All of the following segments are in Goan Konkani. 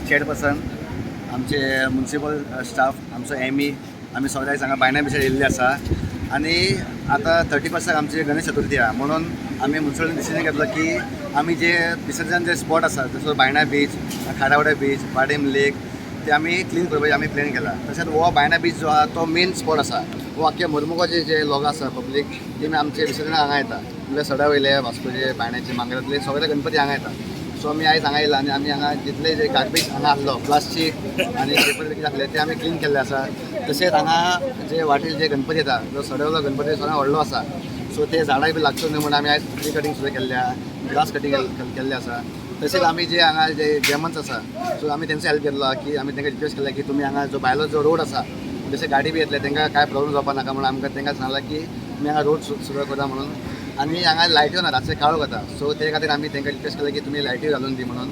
चेअरपर्सन, आमचे म्युन्सिपल स्टाफ, आमचो एम ई, आमी सगळे आयज हांगा बायणा बिचार येयल्ले आसा. आनी आतां 31 आमची गणेश चतुर्थी आहा, म्हणून आमी म्युन्सिपल डिसिजन घेतलो की आमी जे विसर्जन जे स्पॉट आसा, जसो बायणा बीच, खारावडे बीच, वाडेम लेक, ते आमी क्लीन करपाचे आमी प्लॅन केला. तशेंच हो बायणा बीच जो आहा तो मेन स्पॉट आसा. हो आख्खे मोरमुगाचे जे लोक आसा, पब्लीक, ते आमचे विसर्जन हांगा येता. म्हणल्यार सडा वयले, वास्कोचे, बायण्याचे, मांगरातले सगळे गणपती हांगा येता. सो आमी आयज हांगा येयला आनी आमी हांगा जितले जे गार्बेज हांगा आहलो, प्लास्टीक आनी पेपर कितें आसले, ते आमी क्लीन केल्ले आसा. तशेंच हांगा जे वाटेर जे गणपती येता, जो सड्यावयलो गणपती सगळ्यात व्हडलो आसा, सो ते झाडां बी लागचो न्हय म्हणून आमी आयज ट्री कटींग सुद्दां केल्ले आहा, ग्रास कटींग केल्लें आसा. तशेंच आमी जे हांगा जे गेमन्स आसा, सो आमी तेंचो हेल्प घेतलो की आमी तांकां रिक्वेस्ट केला की तुमी हांगा जो भायलो जो रोड आसा, जशे गाडी बी येतले, तांकां कांय प्रॉब्लम जावपा नाका म्हणून आमकां तांकां सांगलां की तुमी हांगा रोड सुद्दां करा म्हणून. आनी हांगा लायट्यो ना, रातचे काळोख जाता, सो ते खातीर आमी तांकां रिक्वेस्ट केलें की तुमी लायट्यो घालून दी म्हणून.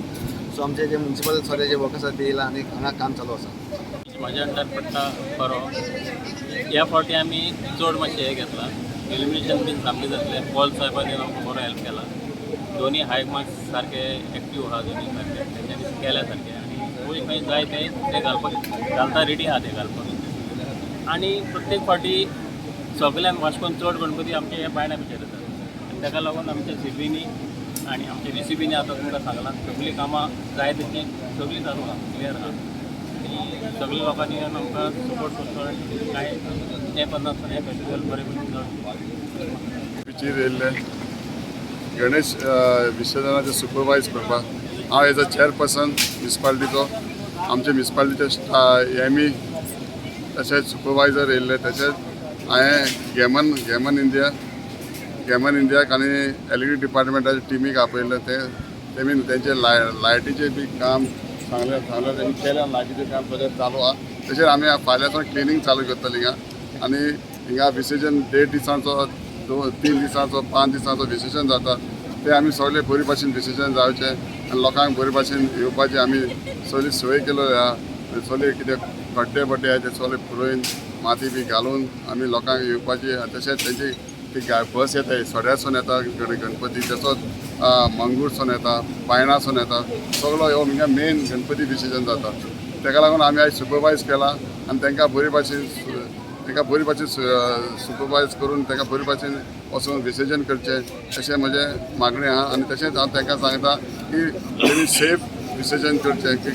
सो आमचे जे म्युन्सिपल सगळे जे वर्कर्स आसा ते येयला आनी हांगा काम चालू आसा. म्हज्या अंडर पडटा बरो. ह्या फावटी आमी चड मातशें हें घेतलां, इल्युमिनेशन बीन सामकें जातलें. पॉल साहेबांनी आमकां बरो हेल्प केला. दोनी हाय मार्क्स सारके एक्टीव आहा, दोनी सारके तेंच्यांनी केल्या सारके. आनी खंय खंय जाय ते ते घालपाक घालता, रेडी आहा ते घालपाक. आनी प्रत्येक फावटी सगळ्यान वास्कोन चड गणपती आमच्या ह्या बायणा बिचार येतात आनी ताका लागून आमच्या सिबीनी आनी आमच्या डीसीबीनी आतां तुमकां सांगलां, सगळीं कामां जाय तशीं सगळीं चालू आहा, क्लियर आहा. आनी सगळ्या लोकांनी येवन आमकां सपोर्ट करचो आनी कांय हें पन्नासतना हें फेस्टिवल बरें भशेन जावचें. बिचीर येयल्ले गणेश विसर्जनाचे सुपरवायज करपाक. हांव एज अ चेअरपर्सन म्युनिसिपालिटीचो, आमचे म्युनिसिपालिटीचे एम ई तशेंच सुपरवायजर येयल्ले. तशेंच हांवें गॅमन इंडियाक आनी एलईडी डिपार्टमेंटाच्या टिमीक आपयल्ले. ते तेमी तेंचे लायटीचें बी काम सांगलें सांगलें, तेमी केलें. लायटीचें काम सगळें चालू आहा. तशेंच आमी फाल्यां सावन क्लिनींग चालू करतली हिंगा. आनी हिंगा विसर्जन देड दिसांचो, 2-3 दिसांचो, 5 दिसांचो विसर्जन जाता. ते आमी सगळे बरे भाशेन विसर्जन जावचें आनी लोकांक बरे भाशेन येवपाची आमी सगळी सोय केल्ली आहा. सगळे कितें खड्डे बड्डे आहा ते सगळे पुरोवन, माती बी घालून आमी लोकांक येवपाची. तशेंच तेंची ती बस येता, सड्यासून येता गणपती, तसोच मंगूरसून येता, बायणासून येता. सगळो ह्यो हिंगा मेन गणपती विसर्जन जाता. तेका लागून आमी आयज सुपरवायज केला आनी तांकां बरी भाशेन सुपरवायज करून तांकां बरी भाशेन वचून विसर्जन करचें अशें म्हजें मागणें आहा. आनी तशेंच हांव तांकां सांगता की तेमी सेफ विसर्जन करचें, की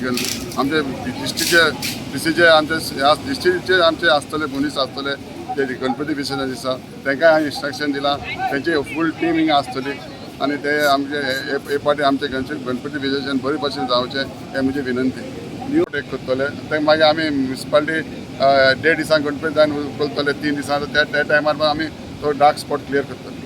आमचे डिस्ट्रिक्टचे डिस्ट्रिक्टचे आमचे ह्या डिस्ट्रिक्टचे आमचे आसतले मनीस आसतले ते गणपती विसर्जन दिसा, तांकां हांवें इन्स्ट्रक्शन दिलां. तेंची फूल टीम हिंगा आसतली आनी ते आमचे हे हे पाटी आमचे गणपती विसर्जन बरे भाशेन जावचें हें म्हजी विनंती. न्यू टेक करतले ते मागीर आमी म्युनिसिपालिटी देड दिसांक गणपती जावन करतले, 3 दिसां, त्या त्या टायमार आमी तो डार्क स्पॉट क्लियर करतले.